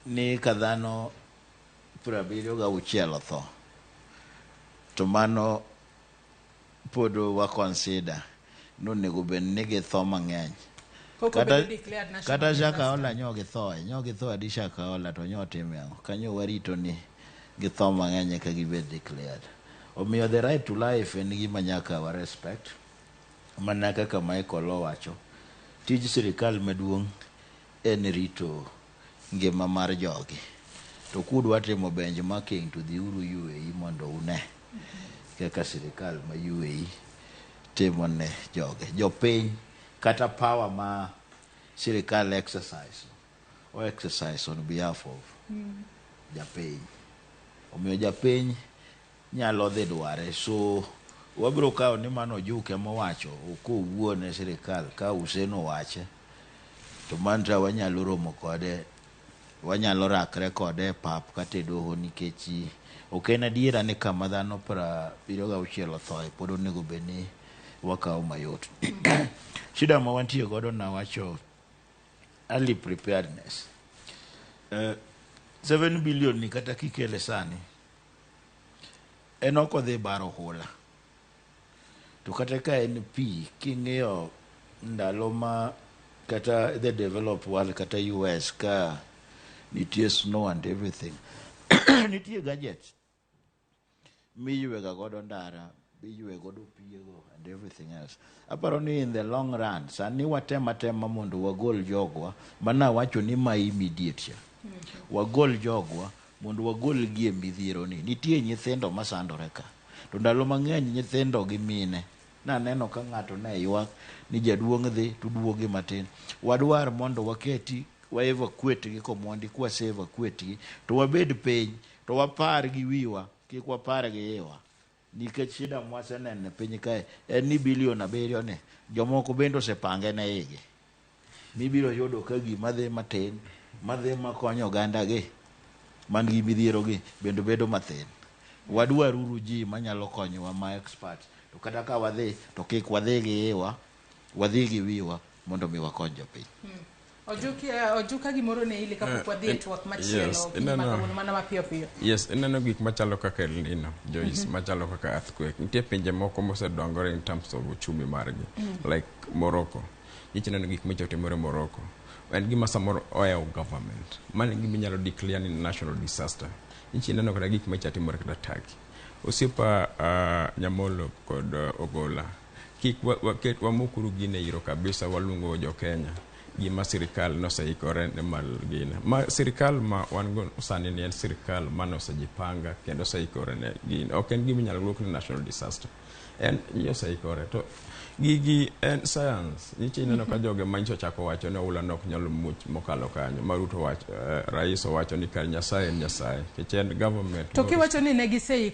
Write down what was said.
Ni ka dhano 76 otho, to mano pod wa consider nonego bed ni githo mang'eny. Pok Kata, obedo declared national kata disaster. Shakahola nyo githoe, nyo githo adi Shakahola to nyo time ang'o? Kanyo warito ni githo mang'eny eka gibed declared. Omiyo the right to life en gima nyaka wa respect. Mana kaka Michael owacho, tij sirikal maduong' en rito ngima mar jogi. To kudwa timo benchmarking to dhiuru UAE mondo une kaka sirikal ma UAE timo ne joge. Jopiny kata power ma sirikal exercise, o exercise on behalf of japiny. Omiyo japiny nyalo dhi dware. So wabiro kawo ni mano Ojuk ema owacho ok owuo ne sirikal ka Hussein owache to mantra wanyalo romo kode, wanyalo rakre kode e pap kata e doho, nikech ok en adiera ni kama dhano 76 othoe pod onego bed ni wakawo mayot. Shida ma wantie godo nawacho early preparedness. 7 billion ni kata kikele sani en ok odhi baro hula, to kata ka en pi, king'iyo ndalo ma kata the developed world kata US ka nitie snow and everything, nitie gadgets miywega godo ndara, miywe godo piego and everything else. Aparo ni in the long run, sani watem atema mondo wagol jogwa mana wacho ni ma immediate cha, wagol jogwa mondo wagol gi e midhiero ni. Nitie nyithindo masandore ka, to ndalo mang'eny nyithindo gi mine naneno ka ng'ato ne ywak ni jaduong' dhi to duogi matin. Wadwar mondo waketi wa evacuate gi komondi. Kwase evacuate gi to wabed piny to wapar gi wiwa, kik wapar gi iwa, nikech shida mwaseneno e piny kae en ni bilion 7 ni jomoko bende osepange ne igi mibiro yudo ka gima dhi matin madhi makonyo oganda gi man gi midhiero gi bende bedo mathin. Wadwaruru ji manyalo konyowa ma expert, to kata ka wadhi to kik wadhi gi iwa, wadhi gi wiwa mondo mi wakony jopiny. Ojuki, ojuka gimoro ne ili kapok wadhi e twak machielo kiny ma kawuono mana mapiyo piyo. Yes, ineno gik machalo kaka El Nino, Joyce, machalo kaka earthquake. Nitie pinje moko mosedongore in terms of uchumi margi, like Morocco. Nyicha neno gik micho timore Morocco. En gima samoro ohewo government. Mano e gima inyalo declare ni national disaster. Nyicha ineno kata gik macha timore kata Turkey. Osiepa Nyamolo kod Ogola, kik waket wamukuru gine iro kabisa, waluongo jo Kenya gima sirikal noseikore ne mar gine. Ma sirikal ma wan go sani ni en sirikal mane osejipanga kendo oseikore ne gine. Ok en gima inyalo luong ni national disaster. En oseikore to gigi en science. Nyicha ineno ka joge manyicha ochako wacho ni oula ne ok nyal muoch mokalo kanyo. Ma Ruto wacho, rais owacho ni kar Nyasaye en Nyasaye. Nikech en government To kiwacho ni ne giseikore